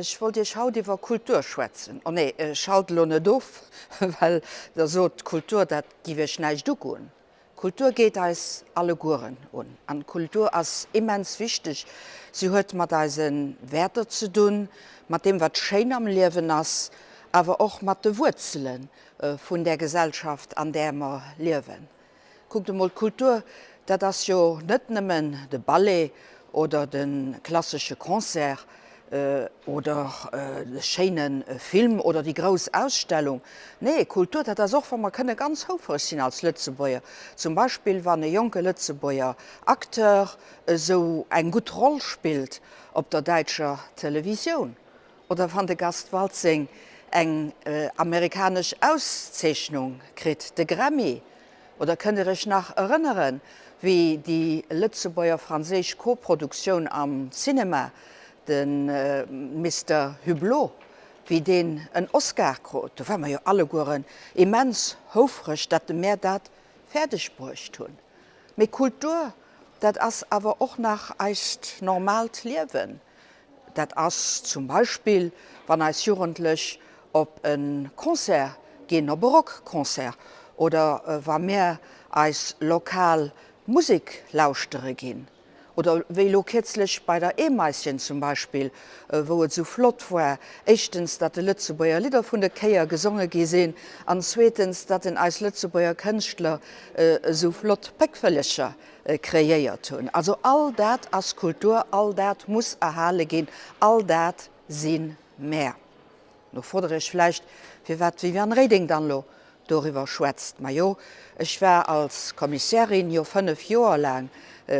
Ech wollt Iech haut iwwer Kultur schwätzen. Oh nee, schalt elo net of, well Der sot, Kultur, dat giff Iech näischt ugoen. Kultur geet eis allegueren un. An Kultur ass immens wichteg. Si huet mat eise Wäerter ze dunn, mat deem, wat schéin am Liewen ass, awer och mat de Wuerzele vun där Gesellschaft, an där mer liewen. Kuckt emol, d'Kultur, dat ass jo net nëmmen de Ballet oder de klassesche Concert oder de schéine Film oder déi grouss Ausstellung. Nee, Kultur, dat ass och, wa mer kënne ganz houfereg sinn als Lëtzebuerger. Zum Beispill, wann e jonke Lëtzebuerger Acteur esou eng gutt Roll spillt op der däitscher Televisioun Oder wann de Gast Waltzing eng amerikanesch Auszeechnung kritt, de Grammy. Oder kënnt Dir Iech nach erënneren, wéi déi lëtzebuerger-franséisch Koproduktioun am Cinema, de Mister Hublot, wéi deen en Oscar krut? Do ware mer jo allegueren immens houfreg, datt mär dat fäerdeg bruecht hunn. Mee Kultur, dat ass awer och nach eist normaalt Liewen. Dat ass zum Beispill, wann eis Jugendlech op e Concert ginn, op e Rockconcert, oder wa mir eis lokal Musek lauschtere ginn, oder wéi elo kierzlech bei der Eemaischen zum Beispill, wou et esou flott war, éischtens, datt de Lëtzebuerger Lidder vun de Chéier gesonge gi sinn, an zweetens, datt en eis Lëtzebuerger Kënschtler esou flott Péckvëllecher kreéiert hunn. Also all dat ass Kultur, all dat muss erhale ginn, all dat si mär. Lo frot der iech vläicht, firwat d'Viviane Reding dann elo doriwwer schwätzt. Majo, ech war als Kommissärin jo 5 Joer laang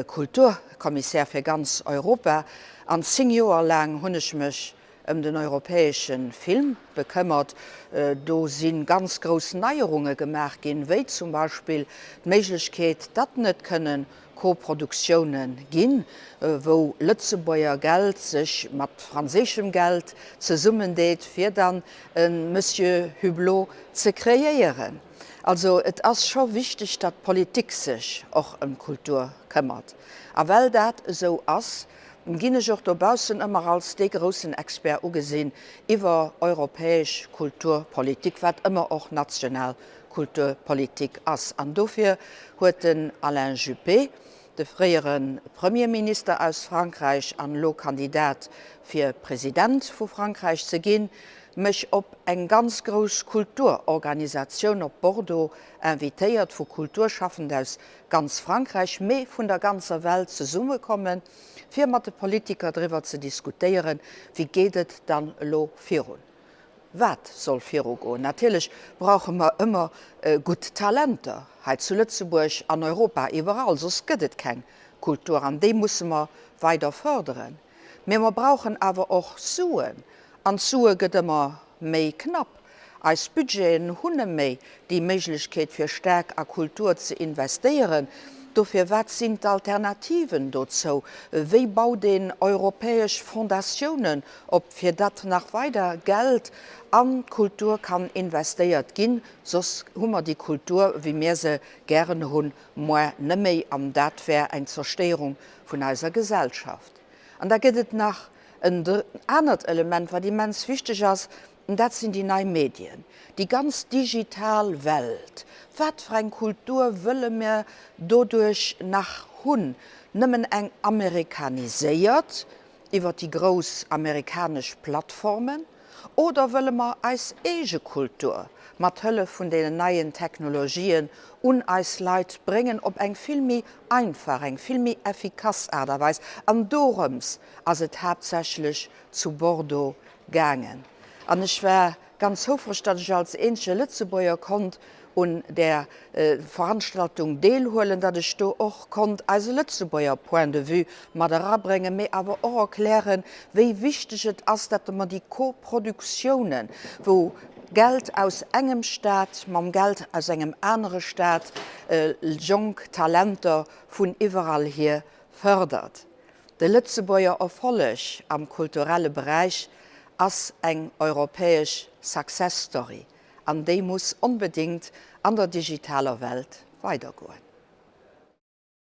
Kulturkommissär fir ganz Europa an 10 Joer laang hunn ech mech ëm den europäesche Film bekëmmert. Do si ganz grouss Neierunge gemaach ginn, wéi zum Beispill d'Méiglechkeet, datt net kënne Koproduktioune ginn, wou Lëtzebuerger Geld sech mat franséischem Geld zesummendeet, fir dann e Monsieur Hublot ze kreéieren. Also et ass scho wichteg, datt d'Politik sech och ëm d'Kultur këmmert. A well dat esou ass, ginn ech och dobaussen ëmmer als dee groussen Expert ugesinn iwwer europäesch Kulturpolitik, wat ëmmer och national Kulturpolitik ass. An dofir huet den Alain Juppé, de fréiere Premierminister aus Frankräich an elo Kandidat fir President vu Frankräich ze ginn, mech op eng ganz grouss Kulturorganisatioun op Bordeaux invitéiert, wou Kulturschaffend aus ganz Frankräich, mee vun der ganzer Welt zesummekommen, fir mat de Politiker driwwer ze diskutéieren, wéi geet et dann elo virun? Wat soll virugoen? Natierlech brauche mer ëmmer gutt Talenter, hei zu Lëtzebuerg, an Europa, iwwerall, soss gëtt et keng Kultur an déi musse mer weider fërderen. Mee mer brauchen awer och Suen an d'Sue gëtt ëmmer méi knapp. Eis Budgeten hunn net méi déi Méiglechkeet fir staark a Kultur ze investéieren. Dofir, wat sinn d'Alternativen dozou? Wéi baut een europäesch Fondatiounen op, fir datt nach weider Geld an d'Kultur kann investéiert ginn? Soss hu mer déi Kultur, wéi mir se gären hunn, moar net méi an dat wär eng Zerstéierung vun eiser Gesellschaft. An da gëtt et nach en anert Element, wat immens wichteg ass, Dat sinn déi nei Medien, déi ganz digital Welt. Wat fir eng Kultur wëlle mir doduerch nach hunn? Nëmmen eng amerikaniséiert iwwer déi grouss amerikanesch Plattformen? Oder wëlle mer eis eege Kultur mat Hëllef vun deenen neien Technologien un eis Leit bréngen op eng vill méi einfach, eng vill méi effikass Aart a Weis? An dorëms ass et haaptsächlech zu Bordeaux gaangen an ech war ganz houfreg, datt ech als eenzege Lëtzebuerger konnt un där Veranstaltung deelhuelen, datt ech do och konnt eise Lëtzebuerger Point de vue mat erabréngen, mee awer och erklären, wéi wichteg et ass, datt mer déi Koproduktiounen, wou Geld aus engem Stat mam Geld aus engem anere Stat jonk Talenter vun iwwerall hier fërdert. De Lëtzebuerger Erfolleg am kulturelle Beräich ass eng europäesch Success Story an déi muss onbedéngt an der digitaler Welt weidergoen.